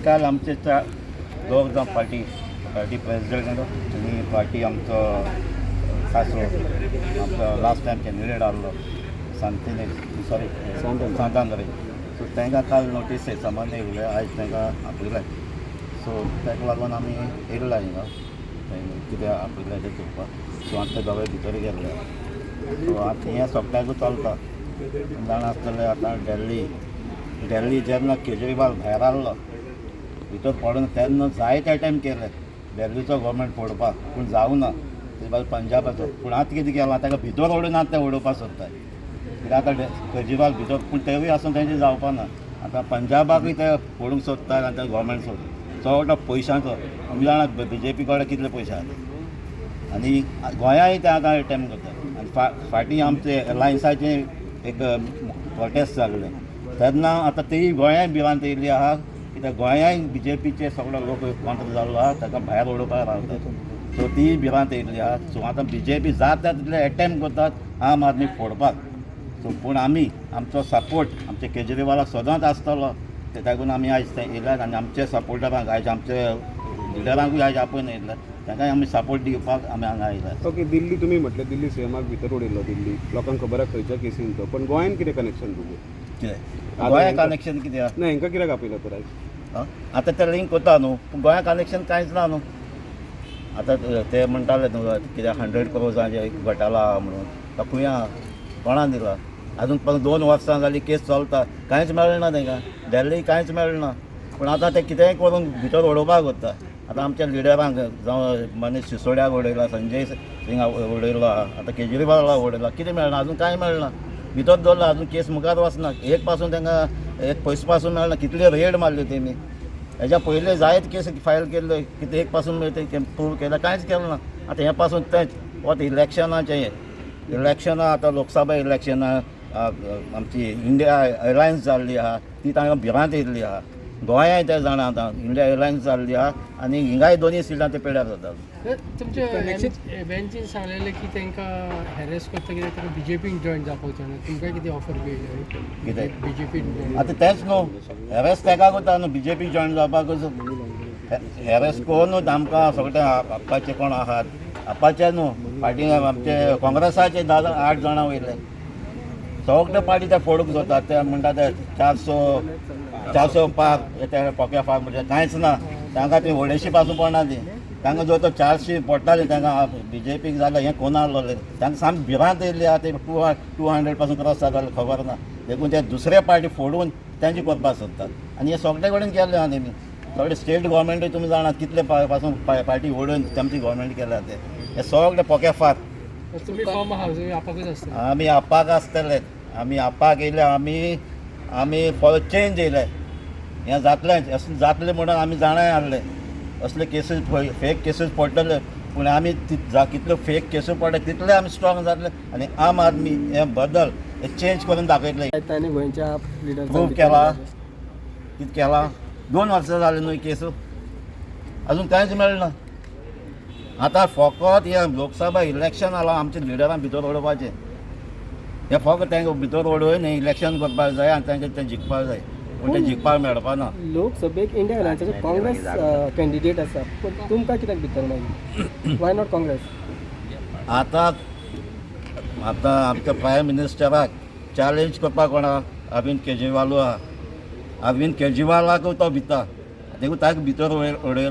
काल आमचे दोग जाण पार्टी पार्टी प्रेसिडेंट आनी पार्टी आमचो सासरो, आमचो लास्ट टायम कॅन्डिडेट आहलो सांतिने, सॉरी, सांतांद्रे. सो तांकां काल नोटीस समन येयल्ले, आयज तांकां आपयले. सो ताका लागून आमी येयला हिंगा, कितें आपयलें तें चोवपाक. सो आतां ते दोगांय भितर गेल्ले. सो आतां हें सगळ्याकूच चलता जाणा आसतलें. आतां दिल्ली दिल्ली जेन्ना केजरीवाल भायर आहलो, भितर पडून, तेन्ना जायते अटेम्प्ट केले दिल्लीचो गव्हर्मेंट फोडपाक, पूण जावं ना. तेजे बाजू पंजाबाचो. पूण आतां कितें केलां, ताका भितर ओडून आतां ते उडोवपाक सोदतात. कित्याक आतां केजरीवाल भितर, पूण तेवूय आसून तेंचें जावपा ना. आतां पंजाबाकूय ते फोडूंक सोदतात आनी ते गव्हर्मेंट सोदतात. चडटो पयशांचो, आमी जाणा बीजेपी कडेन कितले पयशे आसा, आनी गोंयांय ते आतां अटेम्प्ट करतात. आनी फाटीं आमचे एलायन्साचें एक प्रोटेस्ट जाल्लें तेन्ना, आतां तेय गोंयांय भिरांत येयल्ली आहा, कित्याक गोंयांय बीजेपीचे सगळे लोक कॉन्ट्र जाल्लो आहा, ताका भायर उडोवपाक रावतात. सो तीय भिरांत येयल्ली आहा. सो आतां बीजेपी जाता तितले एटेम्प्ट करतात आम आदमी फोडपाक. सो पूण आमी आमचो सपोर्ट आमच्या केजरीवालाक सदांच आसतलो. ते लागून आमी आयज ते येयल्यात आनी आमचे सपोर्टरांक आयज, आमचे लिडरांकूय आयज आपोवन येयले, तांकांय आमी सपोर्ट दिवपाक आमी हांगा आयल्यात. ओके, दिल्ली तुमी म्हटलें, दिल्ली सीएमाक भितर उडयल्लो, दिल्ली लोकांक खबर आहा खंयच्या केसीन तो, पण गोंयान कितें कनेक्शन तुजें? कितें गोंया कनेक्शन कितें आहा? ना, हांकां कित्याक आपयला तर आयज? आं, आतां ते लिंक करता न्हू, पूण गोंया कनेक्शन कांयच ना न्हू. आतां ते म्हणटाले न्हू कितें 100 क्रोर्सांचे घोटाळा आहा म्हणून, तो खंय आहा, कोणा दिला? अजून पण 2 वर्सां जालीं केस चलता, कांयच मेळना तांकां. दिल्ली कांयच मेळना, पूण आतां ते कितेंय करून भितर उडोवपाक सोदता. आतां आमच्या लिडरांक, जावं मनीष सिसोड्याक उडयला, संजय सिंगाक उडयलो आहा, आतां केजरीवालाक उडयला. कितें मेळना? अजून कांय मेळना. भितर दवरला, अजून केस मुखार वचना. एक पासून तांकां एक पयसो पासून मेळना. कितले रेड मारल्यो तेमी, हेज्या पयले जायत केस फायल केल्ल्यो, कितें एक पासून ते प्रूव केलें? कांयच केलें ना. आतां हें पासून तेंच वत इलेक्शनाचें, हें इलेक्शनां, आतां लोकसभा इलेक्शनां आमची इंडिया अलायन्स जाल्ली आहा, ती तांकां भिरांत येयल्ली आहा. गोंयांय ते जाणा, आतां इंडिया अलायन्स जाल्ली आहा आनी हिंगाय दोनूय सिटां ते पेड्यार जाता. तुमच्या बेंचीन सांगलेलें की तांकां हॅरेस करता कित्याक ताका बीजेपीन जॉयन जावपाक जाय. तुमकां कितें ऑफर मेळ्ळी? कितें? बीजेपीन. आतां तेंच न्हू, हॅरेस तेका करता न्हू, बीजेपी जॉयन जावपाकूच हॅरेस करून आमकां सगळे आप्पाचे कोण आहात, आप्पाचे न्हू, फाटीं आमचे काँग्रेसाचे 10 आठ जाणां वयले, सगळे पार्टी ते फोडूंक सोदतात. ते म्हणटा ते 400, 400 पार, ते पोक्या फार म्हणजे कांयच ना तांकां. ती व्हडलीशी पासून पडना ती तांकां. जर तो 400 पडटाली तांकां बीजेपीक जाल्यार हें कोण आहलोलें. तांकां सामकी भिरांत येयल्ली आहा. ते 200 पासून क्रॉस जाताले, खबर ना. देखून ते दुसरे पार्टी फोडून तेंचे करपाक सोदतात. आनी हे सगळे कडेन केल्ले आहा तेमी. सगळे स्टेट गव्हर्मेंटूय तुमी जाणात कितले पासून पार्टी ओडून तेमची गव्हर्मेंट केल्या. ते हे सगळे पोके फार. तुमी फॉर्म आहा, तुमी आपाकूच आसता. आमी आपाक आसतले. आमी आपाक येयले, आमी आमी फॉर चेंज येयले. हें जातलेंच, अशें जातलें म्हणून आमी जाणाय आहले. असले केसीस, फेक केसीस पडटले, पूण आमी कितल्यो फेक केसी पडटा तितले आमी स्ट्रॉंग जातले आनी आम आदमी हे बदल, हे चेंज करून दाखयतले. तांणी गोंयच्या आप लिडर प्रूव केला? कितें केलां? 2 वर्सां जालीं न्हू केस, अजून कांयच मेळना. आतां फकत हें लोकसभा इलेक्शन आलां, आमच्या लिडरां भितर उडोवपाचें. हें फकत तांकां भितर उडोवन हें इलेक्शन करपाक जाय आनी तांकां तें जिखपाक जाय, पूण तें जिखपाक मेळपा ना. लोकसभेक इंडिया अलायन्साचे काँग्रेस कॅन्डिडेट आसा, पूण तुमकां कित्याक भितर मागीर? Why not Congress? आतां आतां आमच्या प्रायम मिनिस्टराक चॅलेंज करपाक कोणा? अरविंद केजरीवालू आहा. अरविंद केजरीवालाकूय तो भिता, देखून ताका भितर उडयला.